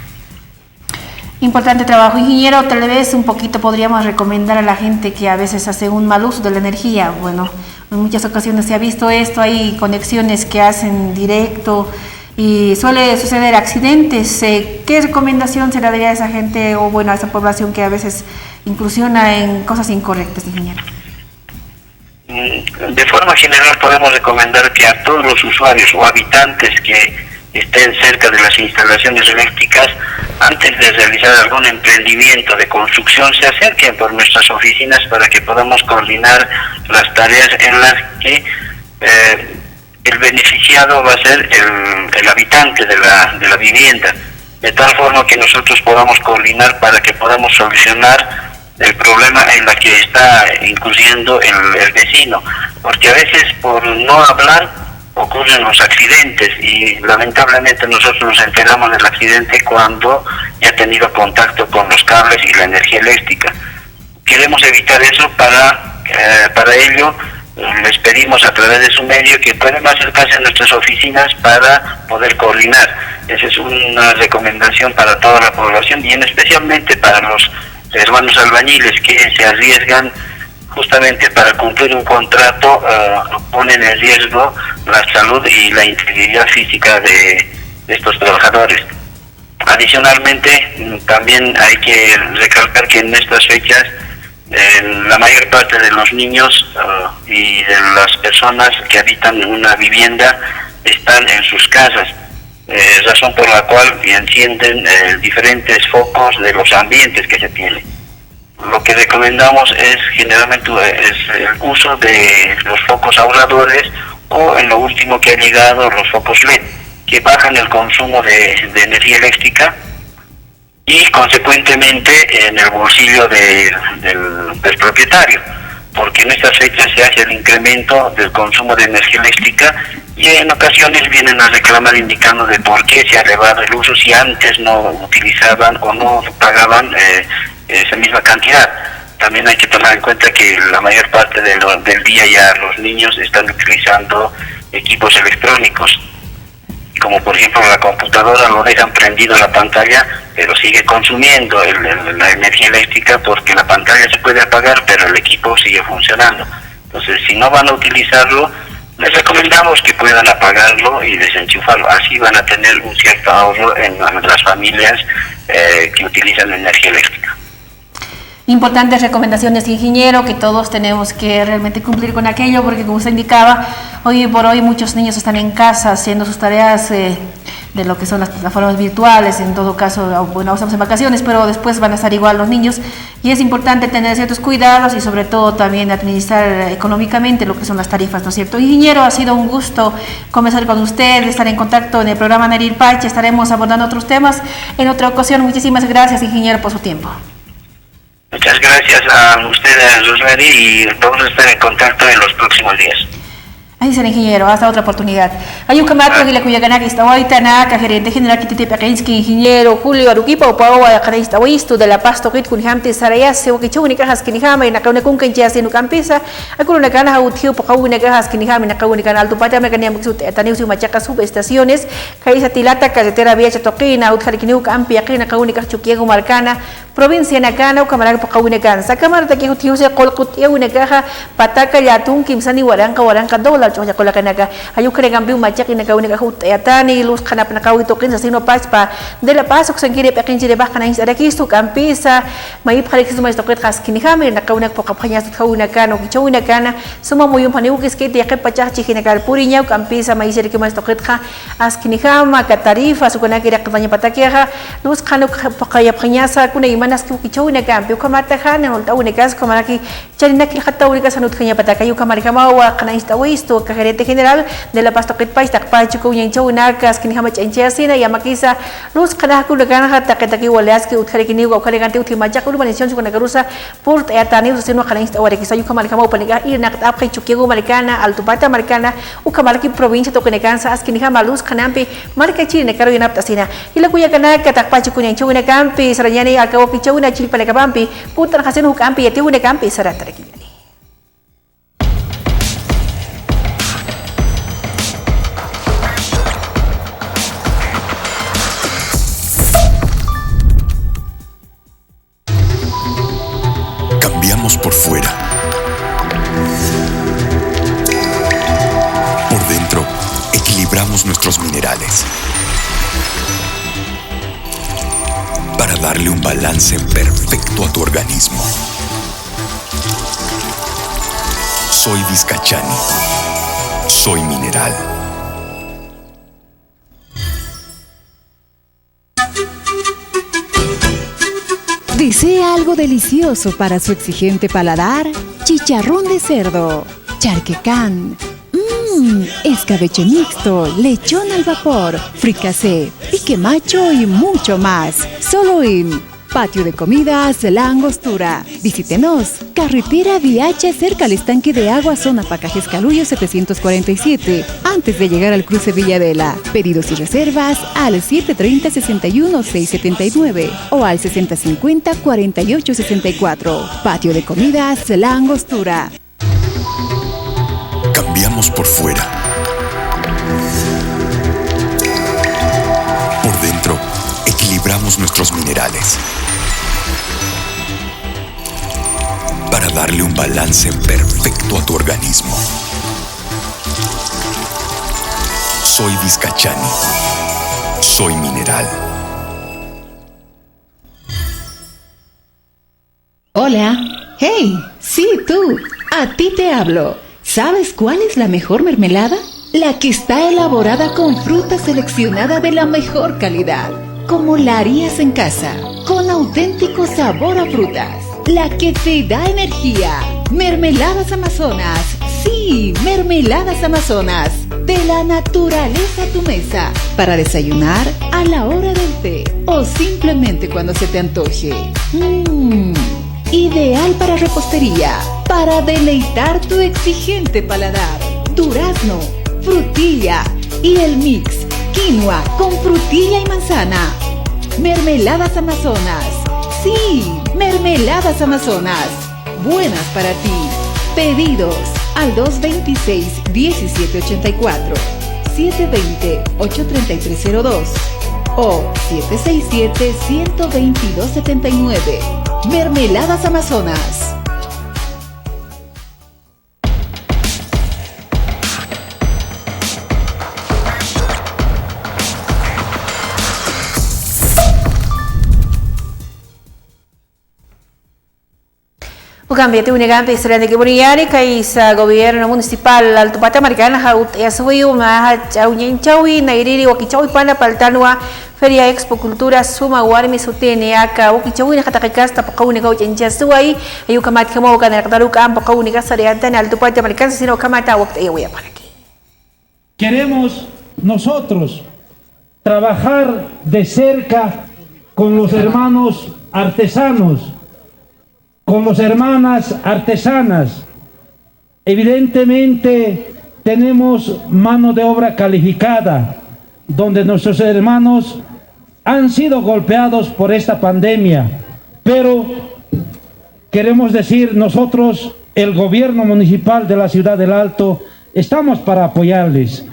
Importante trabajo, ingeniero. Tal vez un poquito podríamos recomendar a la gente que a veces hace un mal uso de la energía. Bueno, en muchas ocasiones se ha visto esto, hay conexiones que hacen directo y suele suceder accidentes. Eh, ¿Qué recomendación se le daría a esa gente o bueno, a esa población que a veces incursiona en cosas incorrectas, ingeniero? Mm, de forma general podemos recomendar que a todos los usuarios o habitantes que estén cerca de las instalaciones eléctricas, antes de realizar algún emprendimiento de construcción, se acerquen por nuestras oficinas para que podamos coordinar las tareas en las que eh, el beneficiado va a ser el, el habitante de la, de la vivienda, de tal forma que nosotros podamos coordinar para que podamos solucionar el problema en la que está incurriendo el, el vecino, porque a veces por no hablar ocurren los accidentes y lamentablemente nosotros nos enteramos del accidente cuando ya ha tenido contacto con los cables y la energía eléctrica. Queremos evitar eso, para, eh, para ello eh, les pedimos a través de su medio que puedan acercarse a nuestras oficinas para poder coordinar. Esa es una recomendación para toda la población y en especialmente para los hermanos albañiles que se arriesgan justamente para cumplir un contrato, eh, ponen en riesgo la salud y la integridad física de, de estos trabajadores. Adicionalmente, mm, también hay que recalcar que en estas fechas eh, la mayor parte de los niños uh, y de las personas que habitan una vivienda están en sus casas, eh, razón por la cual encienden eh, diferentes focos de los ambientes que se tienen. Lo que recomendamos es generalmente eh, es el uso de los focos ahorradores o en lo último que ha llegado los focos led, que bajan el consumo de, de energía eléctrica y consecuentemente en el bolsillo de, del, del propietario, porque en estas fechas se hace el incremento del consumo de energía eléctrica y en ocasiones vienen a reclamar indicando de por qué se ha elevado el uso si antes no utilizaban o no pagaban eh, esa misma cantidad. También hay que tomar en cuenta que la mayor parte de lo, del día ya los niños están utilizando equipos electrónicos, como por ejemplo la computadora, lo dejan prendido la pantalla, pero sigue consumiendo el, el, la energía eléctrica porque la pantalla se puede apagar, pero el equipo sigue funcionando. Entonces, si no van a utilizarlo, les recomendamos que puedan apagarlo y desenchufarlo. Así van a tener un cierto ahorro en las familias eh, que utilizan energía eléctrica. Importantes recomendaciones, ingeniero, que todos tenemos que realmente cumplir con aquello, porque como usted indicaba, hoy por hoy muchos niños están en casa haciendo sus tareas eh, de lo que son las plataformas virtuales, en todo caso, bueno, estamos en vacaciones, pero después van a estar igual los niños, y es importante tener ciertos cuidados y sobre todo también administrar económicamente lo que son las tarifas, ¿no es cierto? Ingeniero, ha sido un gusto conversar con usted, estar en contacto en el programa Neril Pache, estaremos abordando otros temas en otra ocasión. Muchísimas gracias, ingeniero, por su tiempo. Muchas gracias a usted, Rosemary, y vamos a estar en contacto en los próximos días. Así será, ingeniero. Hasta otra oportunidad. Ayukamat, wagi la kuyakanaka ist'awaytanaka, gerente general kititi p'aqinski ingeniero Julio Aruquipa, upawa qhanist'awistu de La Paz tuqit kunjamti sarayasi, wakichawinakax askinijama, irnaqawinakunkanchasi ukampisa, akurunakana jawtjiw puqawinakax askinijama, irnaqawinakana Altupata markaniyamkis ut'ayataniw siw machaqa subestaciones, kaysa tilata carretera viacha tuqina, utjarikiniw ukampi, yaqinakawinakax Chukiyawu markana, provincianakana, ukhamaraki puqawinakansa. Akhamartaki jutjiwsi qullqi ut'ayawinakaxa, pataka llätun kimsani waranqa, waranqa dólar ch'uqlla qulakanaka. Jay ukhanakampiw machaqinakawinakax ut'ayatani, lus qhanapnaqawi tuqin sasin ukampisa, de La Paz uksankiri p'iqinchiripax qhanañcht'arakistu ukampisa, mayipxarakistu mas tuqitxa askinijama, irnaqawinak puqapxañas utjawinakana, wakichawinakana, suma muyumxaniw ukaskiti yaqhip pachax chijinakar puriña, ukampisa mayisiraki mas tuqitxa, askinijama, aka tarifas ukanaki iraqatañapatakixa, lus qhana uk-, paqayapxañasa, kuna imanas wakichawinakampi, ukhamata jan, ult'awinakas, ukhamaraki, chaninak jilxatawinakas jan utjañapataka, uka marjamawa, qhanañcht'awistu, aka gerente general de La Paz tuqit pach, taqpach uka uñañchawinaka, askinijama ch'añchayasina, yamakisa, lus qhana jakunakanxa, taqitaki waliyaski, utjarikiniw, ukhamaraki utji machaq urbanización ukanakarusa, purt'ayataniw sasin qhanañcht'awarakisa, uka marjamaw upanakax irnaqt'apxi Chukiyawu markana, Altupata markana, ukhamaraki provincia tuqinakansa, askinijama lus qhanampi, markachirinakaru yanapt'asina. Jila kullakanaka, taqpach uñañchawinakampi sarañani, aka wakichawina chillpanakapampi, kutanxasin ukampi, yatiyawinakampi sarantarakiyani. Cambiamos por fuera. Por dentro, equilibramos nuestros minerales. Para darle un balance perfecto a tu organismo. Soy Vizcachani. Soy mineral. ¿Desea algo delicioso para su exigente paladar? Chicharrón de cerdo, charquecán, mmm, escabeche mixto, lechón al vapor, fricasé, pique macho y mucho más. Solo en Patio de Comidas La Angostura. Visítenos. Carretera Viacha, cerca al estanque de agua, zona Pacajes Caluyo setecientos cuarenta y siete, antes de llegar al cruce Villadela. Pedidos y reservas al siete treinta, sesenta y uno, seis setenta y nueve o al sesenta cincuenta, cuarenta y ocho sesenta y cuatro. Patio de Comidas La Angostura. Cambiamos por fuera. Por dentro, equilibramos nuestros minerales. Para darle un balance perfecto a tu organismo. Soy Vizcachani. Soy mineral. Hola. Hey, sí, tú. A ti te hablo. ¿Sabes cuál es la mejor mermelada? La que está elaborada con fruta seleccionada de la mejor calidad, como la harías en casa, con auténtico sabor a frutas. La que te da energía. Mermeladas Amazonas. Sí, Mermeladas Amazonas. De la naturaleza a tu mesa. Para desayunar, a la hora del té o simplemente cuando se te antoje. Mmm. Ideal para repostería, para deleitar tu exigente paladar. Durazno, frutilla y el mix, quinoa con frutilla y manzana. Mermeladas Amazonas. Sí, Mermeladas Amazonas. Buenas para ti. Pedidos al dos veintiséis, diecisiete ochenta y cuatro, siete veinte, ocho treinta y tres cero dos o siete seis siete, ciento veintidós setenta y nueve. Mermeladas Amazonas. Ukampi yatiyawinakampi sarantarakipuniñäni, kaysa gobierno municipal Alto Pata markanxa ut'ayasiwiw mä jach'a uñañchawi nayrïri wakichäwipana parltänwa Feria Expo Cultura Suma Warmi sutini, aka wakichäwinxa taqi kasta phuqhawinakaw ch'añchasiway, jay ukhamatjamaw aka nayraqatar ukham phuqhawinakax sarayantani Alto Pata markan sasina ukhamata wakt'ayawayapxaraki. Queremos nosotros trabajar de cerca con los hermanos artesanos, con las hermanas artesanas. Evidentemente, Tenemos mano de obra calificada, donde nuestros hermanos han sido golpeados por esta pandemia, pero queremos decir nosotros, el gobierno municipal de la ciudad del Alto, estamos para apoyarles.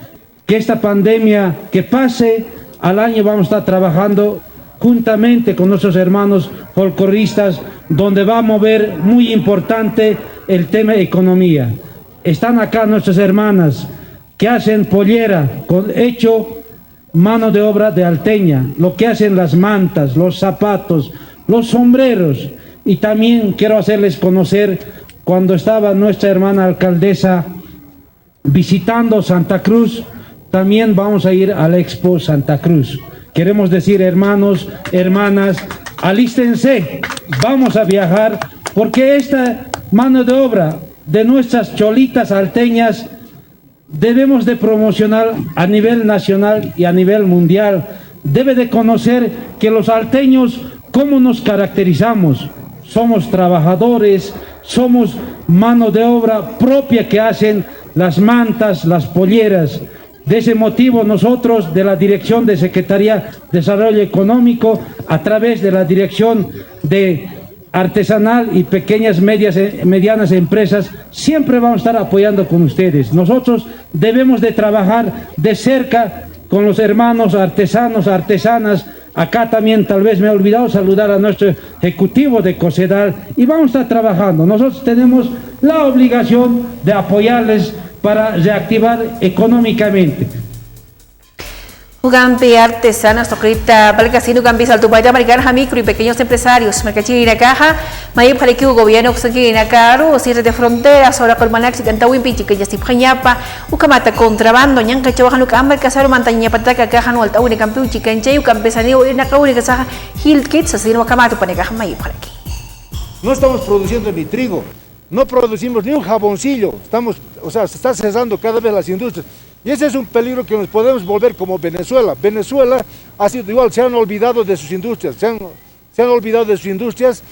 Que esta pandemia que pase, al año vamos a estar trabajando juntamente con nuestros hermanos folcloristas, donde va a mover muy importante el tema economía. Están acá nuestras hermanas que hacen pollera con hecho mano de obra de alteña, lo que hacen las mantas, los zapatos, los sombreros. Y también quiero hacerles conocer, cuando estaba nuestra hermana alcaldesa visitando Santa Cruz, también vamos a ir al Expo Santa Cruz. Queremos decir, hermanos, hermanas, alístense, vamos a viajar, porque esta mano de obra de nuestras cholitas alteñas debemos de promocionar a nivel nacional y a nivel mundial. Debe de conocer que los alteños, cómo nos caracterizamos. Somos trabajadores, somos mano de obra propia que hacen las mantas, las polleras. De ese motivo, nosotros de la Dirección de Secretaría de Desarrollo Económico, a través de la Dirección de Artesanal y pequeñas, medias, eh, medianas empresas, siempre vamos a estar apoyando con ustedes. Nosotros debemos de trabajar de cerca con los hermanos artesanos, artesanas. Acá también tal vez me he olvidado saludar a nuestro ejecutivo de COSEDAL y vamos a estar trabajando. Nosotros tenemos la obligación de apoyarles para reactivar económicamente. Ukampi artesanos tuqita palkasin ukampi saltupayta markar jamicro y pequeños empresarios markachirinakaxa mayipxarakiw gobierno uksankirinakaru cierre de fronteras ora qulmanak chikantawimpi chikanyasipxañapa ukamata contrabando ñanqachawaxan uka markasaru mantañapataka kaxan walt'awinakampiw chikanchay ukampisa niw irnaqawinakasaxa jiltkit sasin ukamata upanakaxa mayipxaraki. No estamos produciendo ni trigo, no producimos ni un jaboncillo, estamos, o sea, se está cerrando cada vez las industrias. Y ese es un peligro que nos podemos volver como Venezuela. Venezuela ha sido igual, se han olvidado de sus industrias, se han, se han olvidado de sus industrias.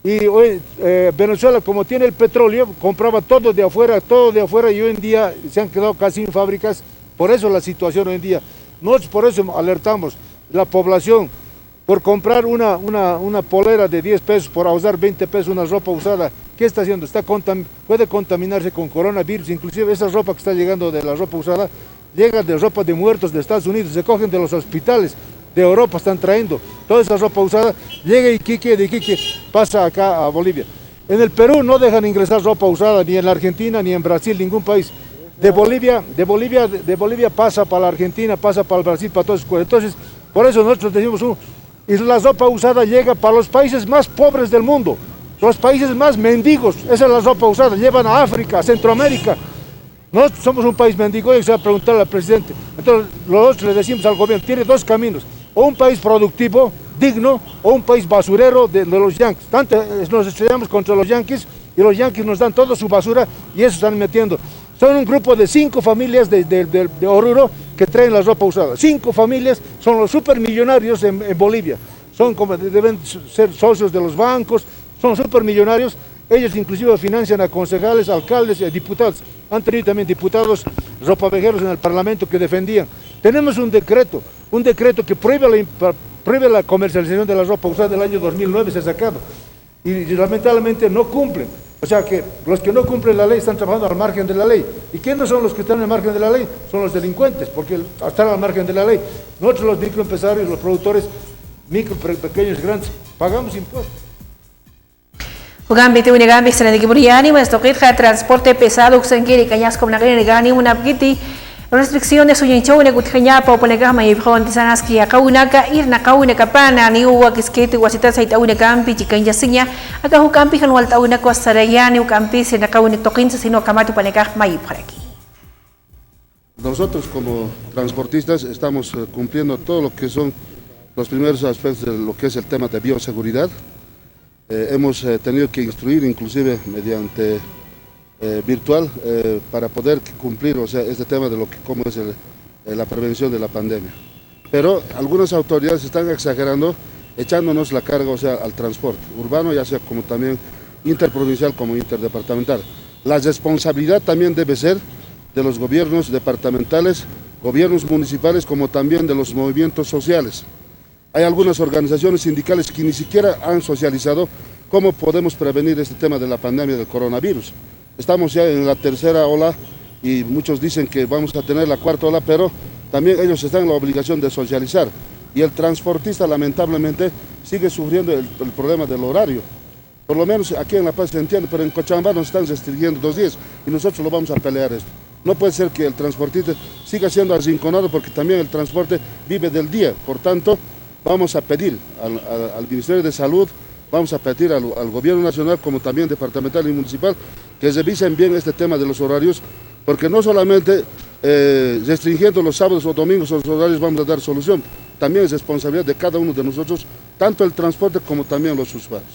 Y hoy, eh, Venezuela, como tiene el petróleo, compraba todo de afuera, todo de afuera, y hoy en día se han quedado casi sin fábricas. Por eso la situación hoy en día. Nosotros por eso alertamos la población. Por comprar una, una, una polera de diez pesos, por ahorrar veinte pesos, una ropa usada, ¿qué está haciendo? Está contam-, puede contaminarse con coronavirus, inclusive esa ropa que está llegando de la ropa usada, llega de ropa de muertos de Estados Unidos, se cogen de los hospitales de Europa, están trayendo toda esa ropa usada, llega a Iquique, de Iquique pasa acá a Bolivia. En el Perú no dejan ingresar ropa usada, ni en la Argentina, ni en Brasil, ningún país. De Bolivia, de Bolivia, de Bolivia pasa para la Argentina, pasa para el Brasil, para todos. Entonces, por eso nosotros decimos, uh, y la ropa usada llega para los países más pobres del mundo, los países más mendigos, esa es la ropa usada, llevan a África, a Centroamérica. Nosotros somos un país mendigo y se va a preguntar al presidente. Entonces, nosotros le decimos al gobierno, tiene dos caminos, o un país productivo, digno, o un país basurero de, de los yanquis. Tanto, eh, nos estrellamos contra los yanquis y los yanquis nos dan toda su basura y eso están metiendo. Son un grupo de cinco familias de, de, de, de Oruro que traen la ropa usada. Cinco familias son los supermillonarios en, en Bolivia. Son como, deben ser socios de los bancos, son supermillonarios. Ellos inclusive financian a concejales, alcaldes y a diputados. Han tenido también diputados ropavejeros en el Parlamento que defendían. Tenemos un decreto, un decreto que prohíbe la imp-, prohíbe la comercialización de la ropa usada del año dos mil nueve, se ha sacado. Y, y lamentablemente no cumplen. O sea que los que no cumplen la ley están trabajando al margen de la ley. ¿Y quiénes son los que están al margen de la ley? Son los delincuentes, porque están al margen de la ley. Nosotros los microempresarios, los productores, micro, pe-, pequeños, grandes, pagamos impuestos. Ukampi tuwinakapix sarnataki puriyani, mas tuqitxa transporte pesado uksankiri kañaskumnaqinirkani munapkiti restricciones uñanchawinakutjañapa upanakax mayipxawan tisanaski aqawinaka irnaqawinakapana niw wakiskiti wasitas sayt'awinakampi chikañasiña aka ukampix jan walt'awinakwa sarayani ukampis irnaqawinak tuqinsa sino ukamat upanakax mayipxaraki. Nosotros como transportistas estamos, eh, cumpliendo todo lo que son los primeros aspectos de lo que es el tema de bioseguridad. Eh, hemos, eh, tenido que instruir inclusive mediante, eh, virtual, eh, para poder cumplir, o sea, este tema de lo que, cómo es el, eh, la prevención de la pandemia. Pero algunas autoridades están exagerando, echándonos la carga, o sea, al transporte urbano, ya sea como también interprovincial como interdepartamental. La responsabilidad también debe ser de los gobiernos departamentales, gobiernos municipales, como también de los movimientos sociales. Hay algunas organizaciones sindicales que ni siquiera han socializado cómo podemos prevenir este tema de la pandemia del coronavirus. Estamos ya en la tercera ola y muchos dicen que vamos a tener la cuarta ola, pero también ellos están en la obligación de socializar. Y el transportista, lamentablemente, sigue sufriendo el, el problema del horario. Por lo menos aquí en La Paz se entiende, pero en Cochabamba nos están restringiendo dos días y nosotros lo vamos a pelear esto. No puede ser que el transportista siga siendo arrinconado porque también el transporte vive del día. Por tanto, vamos a pedir al, al- al Ministerio de Salud, vamos a pedir al, al Gobierno Nacional como también departamental y municipal que revisen bien este tema de los horarios, porque no solamente eh, restringiendo los sábados o domingos los horarios vamos a dar solución, también es responsabilidad de cada uno de nosotros, tanto el transporte como también los usuarios.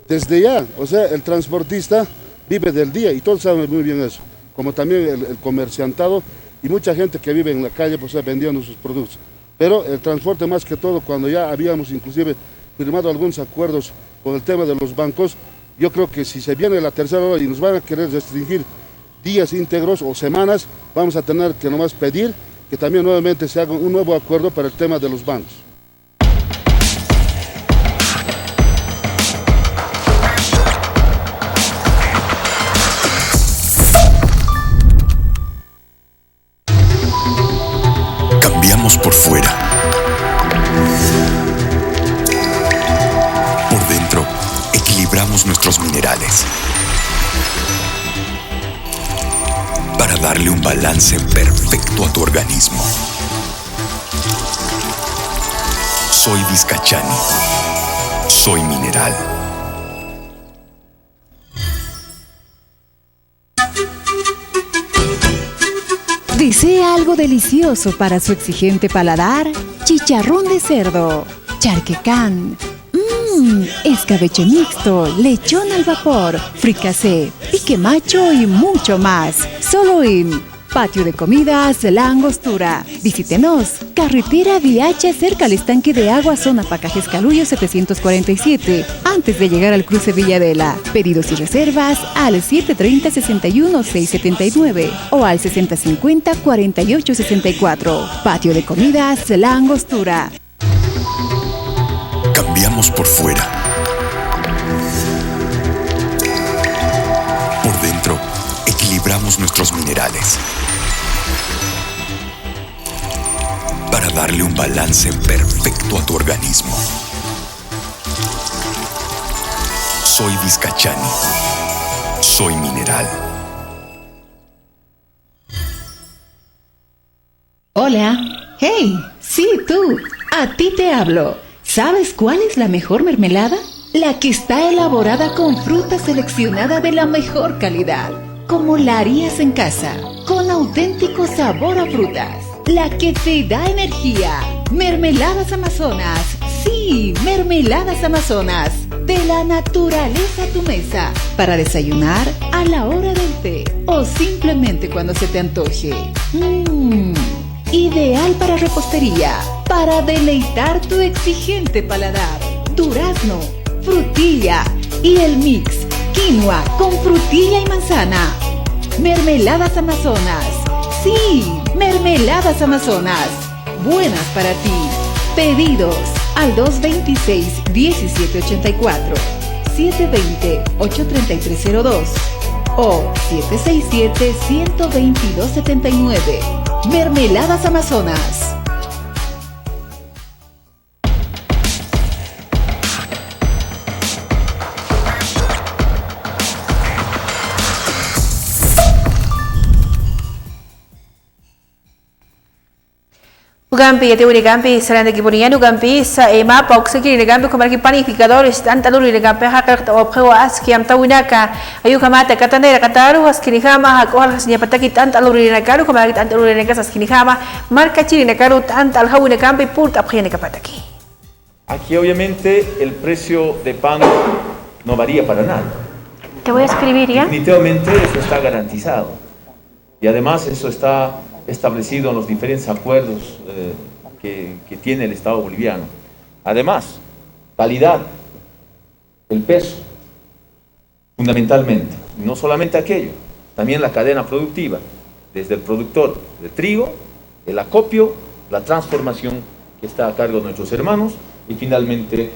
Desde ya, o sea, el transportista vive del día y todos saben muy bien eso, como también el, el comerciantado y mucha gente que vive en la calle, pues, vendiendo sus productos. Pero el transporte más que todo, cuando ya habíamos inclusive firmado algunos acuerdos con el tema de los bancos, yo creo que si se viene la tercera ola y nos van a querer restringir días íntegros o semanas, vamos a tener que nomás pedir que también nuevamente se haga un nuevo acuerdo para el tema de los bancos. Cambiamos por fuera. Por dentro, equilibramos nuestros minerales para darle un balance perfecto a tu organismo. Soy Vizcachani. Soy mineral. ¿Desea algo delicioso para su exigente paladar? Chicharrón de cerdo, charquecán, mmm, escabeche mixto, lechón al vapor, fricasé, pique macho y mucho más. Solo en Patio de Comidas La Angostura. Visítenos. Carretera Viacha, cerca al estanque de agua, zona Pacajes Caluyo setecientos cuarenta y siete, antes de llegar al cruce Villadela. Pedidos y reservas al siete treinta, sesenta y uno, seis setenta y nueve o al sesenta cincuenta, cuarenta y ocho sesenta y cuatro. Patio de Comidas La Angostura. Cambiamos por fuera. Por dentro, equilibramos nuestros minerales para darle un balance perfecto a tu organismo. Soy Vizcachani. Soy mineral. Hola. Hey, sí, tú. A ti te hablo. ¿Sabes cuál es la mejor mermelada? La que está elaborada con fruta seleccionada de la mejor calidad, como la harías en casa, con auténtico sabor a frutas. La que te da energía. Mermeladas Amazonas. Sí, Mermeladas Amazonas. De la naturaleza a tu mesa. Para desayunar, a la hora del té o simplemente cuando se te antoje. Mmm, ideal para repostería, para deleitar tu exigente paladar. Durazno, frutilla y el mix, quinoa con frutilla y manzana. Mermeladas Amazonas. Sí, Mermeladas Amazonas. Buenas para ti. Pedidos al dos veintiséis, diecisiete ochenta y cuatro, siete veinte, ocho treinta y tres cero dos o siete seis siete, ciento veintidós setenta y nueve. Mermeladas Amazonas. Ukampi, yatiwinakampi, sarantakipuniyani ukampi, sa, eh, mapa uksakirinakkampi, ukhamaraki panificadores, t'ant'a lurinakampi, jaqirqt'awapxiwa aski amtawinaka, ayukhamata, kataniraqataru, askinijama, jak'ujalxasiñapataki, t'ant'a lurinakaru, ukhamaraki t'ant'a lurinaka, askinijama, markachirinakaru, t'ant'a aljawinakampi, purt'apxiyanakapataki. Aquí obviamente el precio de pan no varía para nada. Te voy a escribir, ¿ya? Definitivamente eso está garantizado. Y además eso está establecido en los diferentes acuerdos, eh, que, que tiene el Estado boliviano. Además, calidad, el peso. fundamentalmente. Y no solamente aquello, también la cadena productiva, desde el productor de trigo, el acopio, la transformación que está a cargo de nuestros hermanos y finalmente,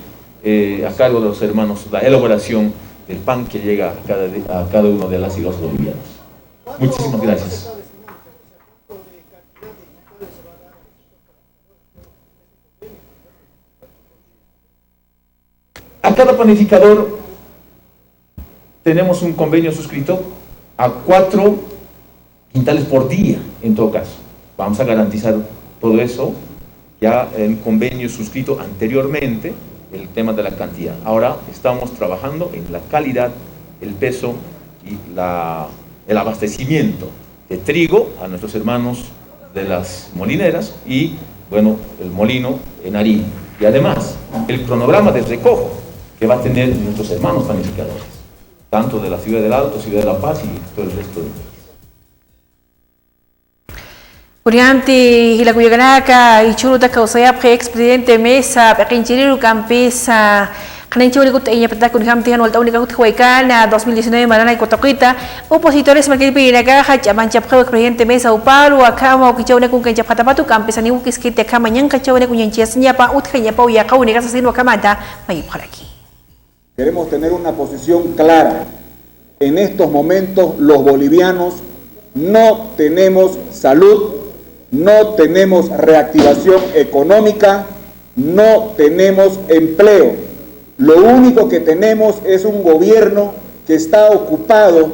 eh, a cargo de los hermanos la elaboración del pan que llega a cada, a cada uno de las y los bolivianos. Muchísimas gracias. A cada panificador tenemos un convenio suscrito a cuatro quintales por día, en todo caso. Vamos a garantizar todo eso, ya el convenio suscrito anteriormente, el tema de la cantidad. Ahora estamos trabajando en la calidad, el peso y la, el abastecimiento de trigo a nuestros hermanos de las molineras y, bueno, el molino en Nariño. Y además, el cronograma de recojo que va a tener nuestros hermanos panificadores, tanto de la ciudad del Alto, ciudad de La Paz y todo el resto del país. Purianti, jilakullakanaka, ichhuruta kawsayapxi expresidente Mesa, p'iqinchiriru kampisa, qhananchawnikut iñapatatak kunjamti jan walt'awinakax utjawaykana, dos mil diecinueve maranay kutuqita, opositores markiripinakaxa, ch'amanchapxiw expresidente Mesa uparwa, akhama ukichawnak kunkanchapxatapatu, kampisaniw kiskiti akhama ñanqhachawnak uñanchiyasiñapa, utjañapaw yaqhawinakasa sasin ukhamata, mayipxaraki. Queremos tener una posición clara. En estos momentos los bolivianos no tenemos salud, no tenemos reactivación económica, no tenemos empleo. Lo único que tenemos es un gobierno que está ocupado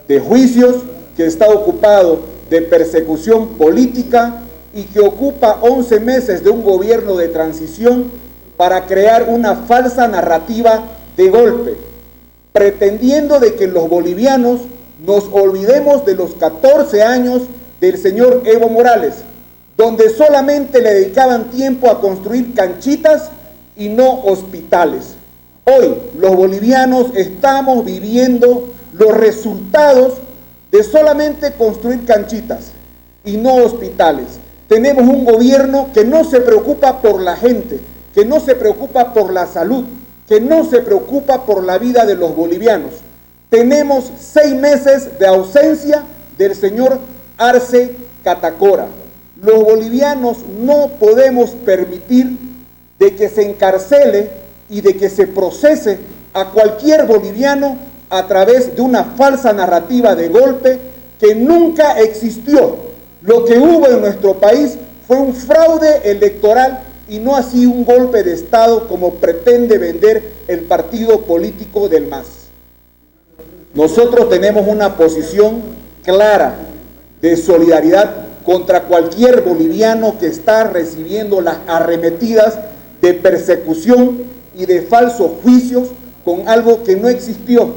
de juicios, que está ocupado de persecución política y que ocupa once meses de un gobierno de transición para crear una falsa narrativa de golpe, pretendiendo de que los bolivianos nos olvidemos de los catorce años del señor Evo Morales, donde solamente le dedicaban tiempo a construir canchitas y no hospitales. Hoy los bolivianos estamos viviendo los resultados de solamente construir canchitas y no hospitales. Tenemos un gobierno que no se preocupa por la gente, que no se preocupa por la salud, que no se preocupa por la vida de los bolivianos. Tenemos seis meses de ausencia del señor Arce Catacora. Los bolivianos no podemos permitir de que se encarcele y de que se procese a cualquier boliviano a través de una falsa narrativa de golpe que nunca existió. Lo que hubo en nuestro país fue un fraude electoral y no así un golpe de Estado como pretende vender el partido político del MAS. Nosotros tenemos una posición clara de solidaridad contra cualquier boliviano que está recibiendo las arremetidas de persecución y de falsos juicios con algo que no existió.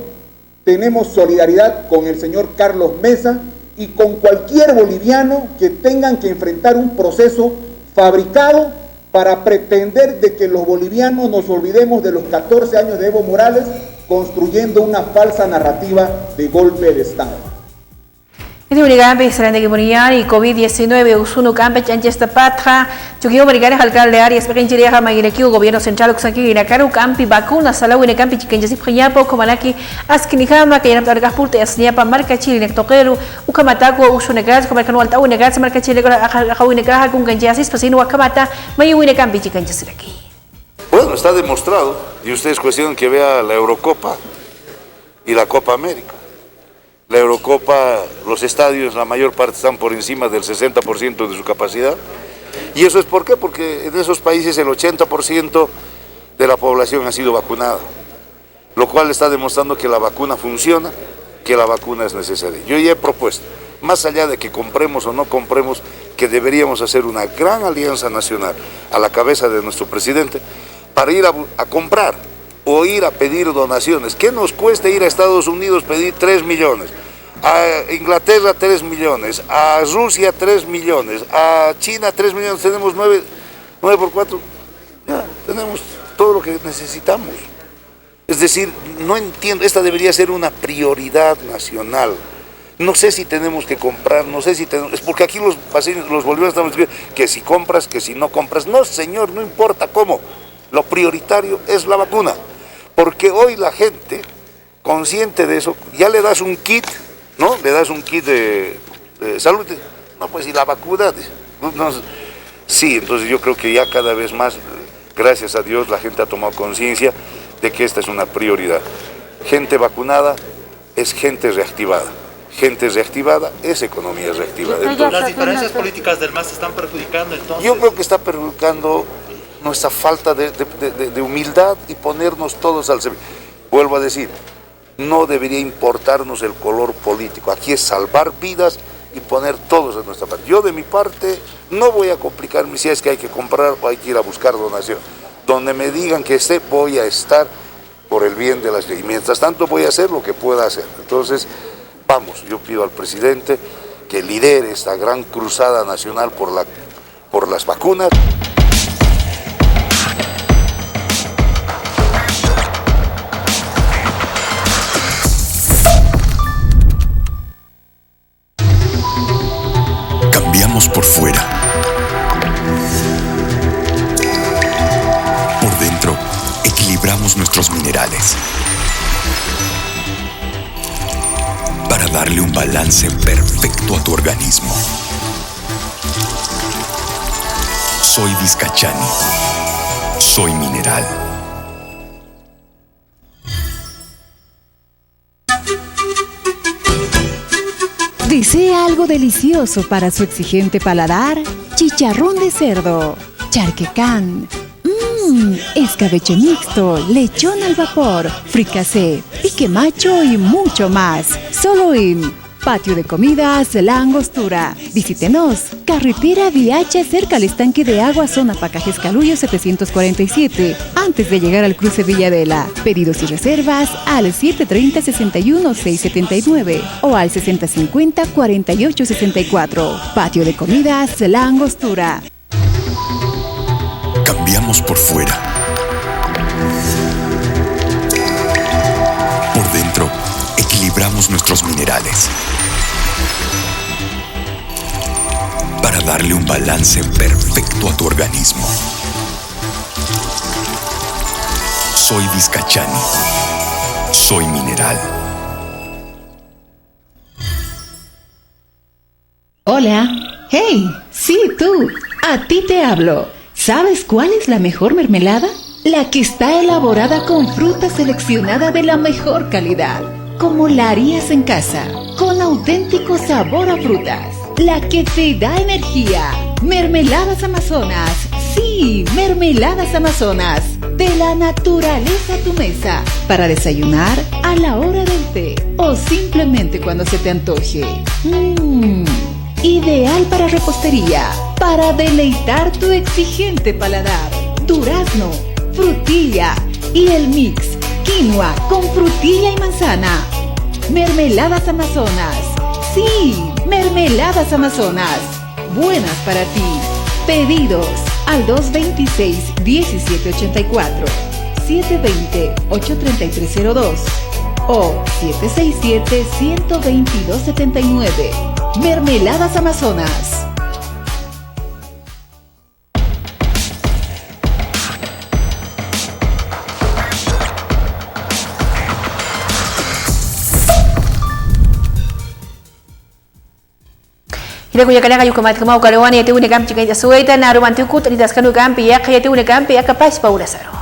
Tenemos solidaridad con el señor Carlos Mesa y con cualquier boliviano que tengan que enfrentar un proceso fabricado para pretender de que los bolivianos nos olvidemos de los catorce años de Evo Morales construyendo una falsa narrativa de golpe de Estado. Ini unik'ampi sarantaki muniyani, covid diecinueve uksunu k'ampi ch'anchistapatxa, Chukiyaw markani alcalde Arias p'iqinchirixa mayirakiw gobierno central uksakirinakaru k'ampi vacuna salawinakampi chikanchasipxiñapa, ukhamaraki askinijama kayanapt'awinakax purt'ayasiñapa markachirinak tuqiru, ukhamatakwa uksunakatsa, ukhamaraki walt'awinakatsa markachirinakura aqawinakaxa kunkanchasispa, sino ukhamata mayawinakampi chikanchasiraki. Bueno, está demostrado, y ustedes cuestionan que vea la Eurocopa y la Copa América. La Eurocopa, los estadios, la mayor parte están por encima del sesenta por ciento de su capacidad. ¿Y eso es por qué? Porque en esos países el ochenta por ciento de la población ha sido vacunada, lo cual está demostrando que la vacuna funciona, que la vacuna es necesaria. Yo ya he propuesto, más allá de que compremos o no compremos, que deberíamos hacer una gran alianza nacional a la cabeza de nuestro presidente para ir a bu-, a comprar o ir a pedir donaciones. ¿Qué nos cuesta ir a Estados Unidos pedir tres millones? A Inglaterra tres millones, a Rusia tres millones, a China tres millones, tenemos nueve, nueve por cuatro, ya, tenemos todo lo que necesitamos. Es decir, no entiendo, esta debería ser una prioridad nacional. No sé si tenemos que comprar, no sé si tenemos, es porque aquí los paseños, los bolivianos estamos diciendo que si compras, que si no compras. No, señor, no importa cómo. Lo prioritario es la vacuna. Porque hoy la gente consciente de eso, ya le das un kit, ¿no? Le das un kit de, de salud. No, pues, ¿y la vacuna? Dice. No, no, sí, entonces yo creo que ya cada vez más, gracias a Dios, la gente ha tomado conciencia de que esta es una prioridad. Gente vacunada es gente reactivada. Gente reactivada es economía reactivada. Entonces, ¿las diferencias políticas del MAS están perjudicando entonces? Yo creo que está perjudicando nuestra falta de, de, de, de humildad y ponernos todos al servicio. Vuelvo a decir, no debería importarnos el color político. Aquí es salvar vidas y poner todos de nuestra parte. Yo, de mi parte, no voy a complicarme si es que hay que comprar o hay que ir a buscar donación. Donde me digan que esté, voy a estar por el bien de las leyes. Mientras tanto, voy a hacer lo que pueda hacer. Entonces, vamos, yo pido al presidente que lidere esta gran cruzada nacional por la, por las vacunas. Cambiamos por fuera. Por dentro, equilibramos nuestros minerales para darle un balance perfecto a tu organismo. Soy Vizcachani. Soy mineral. ¿Desea algo delicioso para su exigente paladar? Chicharrón de cerdo, charquecán, mmm, escabeche mixto, lechón al vapor, fricasé, pique macho y mucho más. Solo en Patio de Comidas La Angostura. Visítenos. Carretera Viacha, cerca al estanque de agua, zona Pacajes Caluyo setecientos cuarenta y siete, antes de llegar al cruce Villadela. Pedidos y reservas al siete treinta, sesenta y uno, seis setenta y nueve o al sesenta cincuenta, cuarenta y ocho sesenta y cuatro. Patio de Comidas La Angostura. Cambiamos por fuera. Por dentro, equilibramos nuestros minerales para darle un balance perfecto a tu organismo. Soy Vizcachani. Soy mineral. Hola. Hey, sí, tú. A ti te hablo. ¿Sabes cuál es la mejor mermelada? La que está elaborada con fruta seleccionada de la mejor calidad, como la harías en casa, con auténtico sabor a frutas, la que te da energía. Mermeladas Amazonas, sí, Mermeladas Amazonas, de la naturaleza a tu mesa, para desayunar, a la hora del té o simplemente cuando se te antoje. Mmm, ideal para repostería, para deleitar tu exigente paladar. Durazno, frutilla y el mix, quinoa con frutilla y manzana. Mermeladas Amazonas. Sí, Mermeladas Amazonas. Buenas para ti. Pedidos al dos veintiséis, diecisiete ochenta y cuatro, siete veinte, ocho treinta y tres cero dos o siete seis siete, ciento veintidós setenta y nueve. Mermeladas Amazonas. Jila kullakanaka, ukhamatkama uka aruwan yatiyäwinakampi chikañchasiwayta, narumanti uka ut'ariskan ukampi, yaqha yatiyäwinakampi aka pachpa urasaru.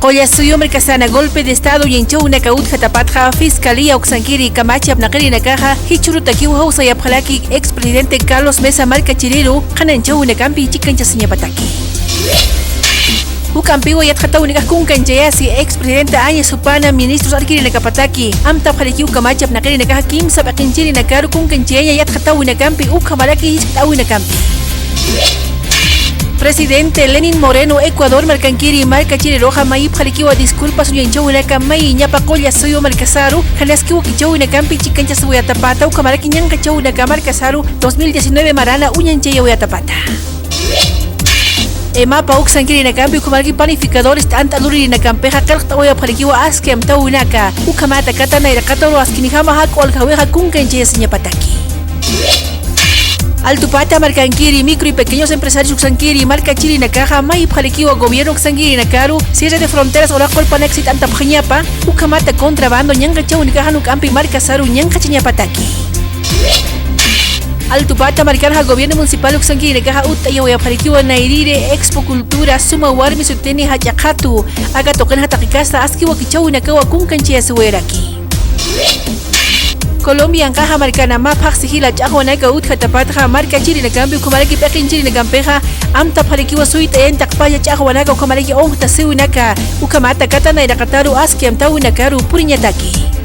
Qulla suyu markasana, golpe de estado uñañchäwinaka utjatapatxa, fiscalía uksankiri kamachi apnaqirinakaxa jichhürutakiw jawsayapxaraki expresidente Carlos Mesa Markachiriru qhanañchäwinakampi chikañchasiñapataki. Ukampiwa yatxatäwinakax kunkanchayasi expresidente Añas jupana ministros arkirinakapataki, amtapxaraki uka kamachi apnaqirinakaxa kimsa p'iqinchirinakaru kunkanchayaña yatxatäwinakampi ukhamaraki jichhatäwinakampi. Presidente Lenin Moreno Ecuador markankiri Markachiriruxa mayipxarakiwa disculpas uñañchäwinaka mayiñapa qulla suyu markasaru, janaskiw wakichäwinakampi chikañchasiwayatapata ukhamaraki ñanqachäwinaka markasaru dos mil diecinueve marana uñañchayawayatapata. EMAPA uksankirinakampi ukhamaraki panificadores t'ant'a lurïrinakampixa qillqt'awayapxarakiwa aski amtawinaka, ukhamata kata nayraqataru askinjama jak'u aljawixa kunkanchayasiñapataki. Altupata markankiri micro y pequeños empresarios uksankiri markachirinakaxa mayipxarakiwa gobierno uksankirinakaru cierre de fronteras uraq qullpanak sit'antapxañapa, ukhamata contrabando ñanqhachäwinakaxa juk'ampi markasaru ñanqhachañapataki. Altupata markanxa gobierno municipal uksankirinakaxa utt'ayawayapxarakiwa Nayrire Expo Cultura suma warmi sutini jach'a qhatu, aka tuqinxa taqikasta aski wakichäwinakawa kunkanchayasiwayaraki. Colombianqaxa markana mä phaxsi jila ch'axwanaka utjatapatxa markachirinakampi ukhamaraki p'iqinchirinakampixa amtapxarakiwa suyt'ayan taqpalla ch'axwanaka ukhamaraki unxtasiwinaka, ukhamata kata nayraqataru aski amtawinakaru puriñataki.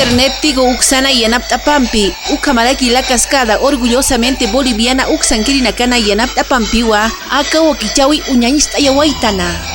Internet Tigo uksana yanapt'apampi, ukhamaraki La Cascada orgullosamente boliviana uksankirinakana yanapt'apampiwa, aka wakichäwi uñañcht'ayawaytana.